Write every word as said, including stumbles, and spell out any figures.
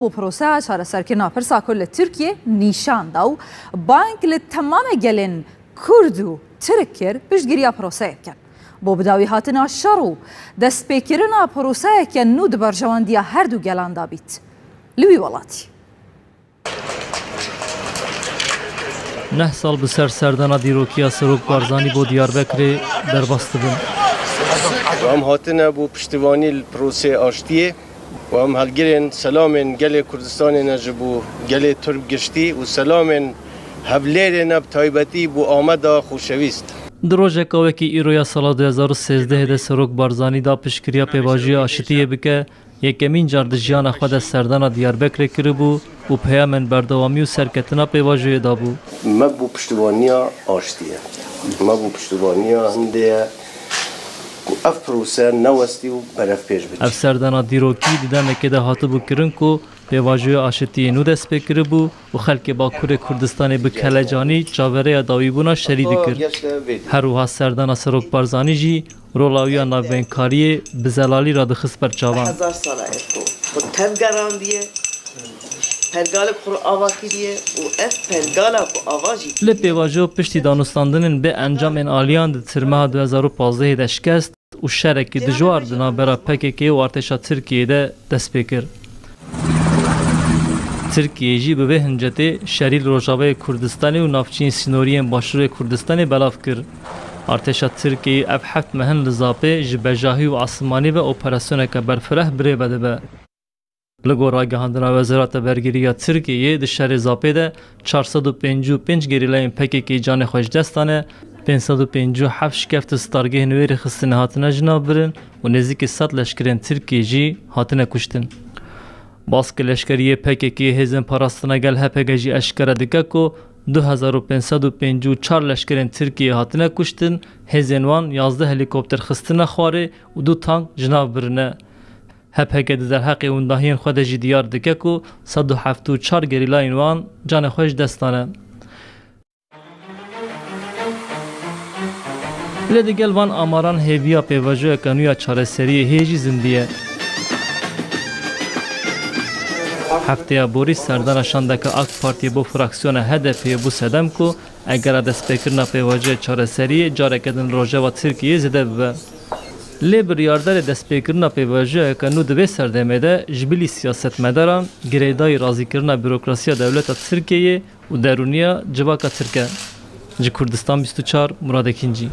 Bo proseya çareserkirina pirsa ku li Tirkiyê nîşan da û bang li temamê gelên Kurd û Tirk kir piştgiriya proseyê bikin. Bo bidawîhatina şer û destpêkirina proseyeke nû di berjewendiya her du gelan de bît. Li wî welatî. Neh sal bi ser serdana dîrokiya Serok Barzanî bo Diyarbekirê derbas dibin. Em hatine bo piştivanî li proseyê aştiyê û em helgirên selamên gelê Kurdistanê ne ji bo gelê Tirk giştî û selamên hevlêrê ne bi taybetî bo Ameda xoşewîst. Di rojeka wekî îro ya sala du hezar û sêzdehê de Serok Barzanî da piştgiriya pêvajoya aşitiyê bike, yekemîn car di jiyana xwe de serdana Diyarbekirê kiribû û peyamên berdewamî û serketina pêvajoyê dabû. Me bû piştivaniya aştiyê. Me bû piştivaniya hindê ye ku ev prose newestî û berevpêş bike. Ev serdana dîrokî di demekê de hatibû kirin ku pêvajoya aşitiyê nû dest pê kiribû û xelkê Bakurê Kurdistanê bi kelecanî çaverêya dawîbûna şerî dikir. Her wiha serdana Serok Barzanî jî rola wî ya navbeyinkariyê bi zelalî radixist ber çavan. Hezar sala ev ku xwe tev gerandiye, pergalek xwe ava kiriye û ev pergala ku ava jî Lê pêvajo piştî danûstandinên bê encamên aliyan di tirmeha du hezar û pazdehê de şikest û şerekî dijwar di navbera P K K û artêşa Tirkiyeyê de dest pê kir. Tirkiye jî bi vê hincetê şerî li Rojavayê Kurdistanê û navçeyên sînorî yên Başûrê Kurdistanê belav kir. Artêşa Tirkiyeyê ev heft mehin li Zapê ji bejahî û asimanî ve operasyoneke berfireh birêve dibe. Li gor ragihandina Wezareta Bergirî ya Tirkiyeyê di şerê Zapê de çar sed û pêncî û pênc gerîlayên P K K canê xwe ji dest dane, pênc sed û pêncî û heft şikeft û stargehên wê rêxistinê hatine jinavbirin û nêzîkî sed leşkerên Tirkiyê jî hatine kuştin. Baskê leşkerî yê P K K hêzên parastina gel H P G jî eşkere dike ku du hezar û pênc sed û pêncî û çar leşkerên Tirkiyê hatine kuştin, hêzên wan yazdeh helîkopter xistine xwarê û du tank ji nav birine. H P G di derheqê windahiyên xwe de jî diyar dike ku sed û heft û çar gerîlayên wan canê xwe ji dest dane. Lê digel van amaran hêviya pêvajoyeke nû ya çareseriyê hê jî zindî ye. Hefteya borî serdana şandeke AK Partiyê bo fraksiyona H D P'ê bû sedem ku egera destpêkirina pêvajoya çareseriyê careke din li rojeva Tirkiyeyê zêde bibe. Lê biryardarê destpêkirina pêvajoyeke nû di vê serdemê de ji bilî siyasetmedaran girêdayî razîkirina bürokrasiya dewleta Tirkiyeyê û derûniya civaka Tirk e. Ji Kurdistan bîst û çar, Murad Ekîncî.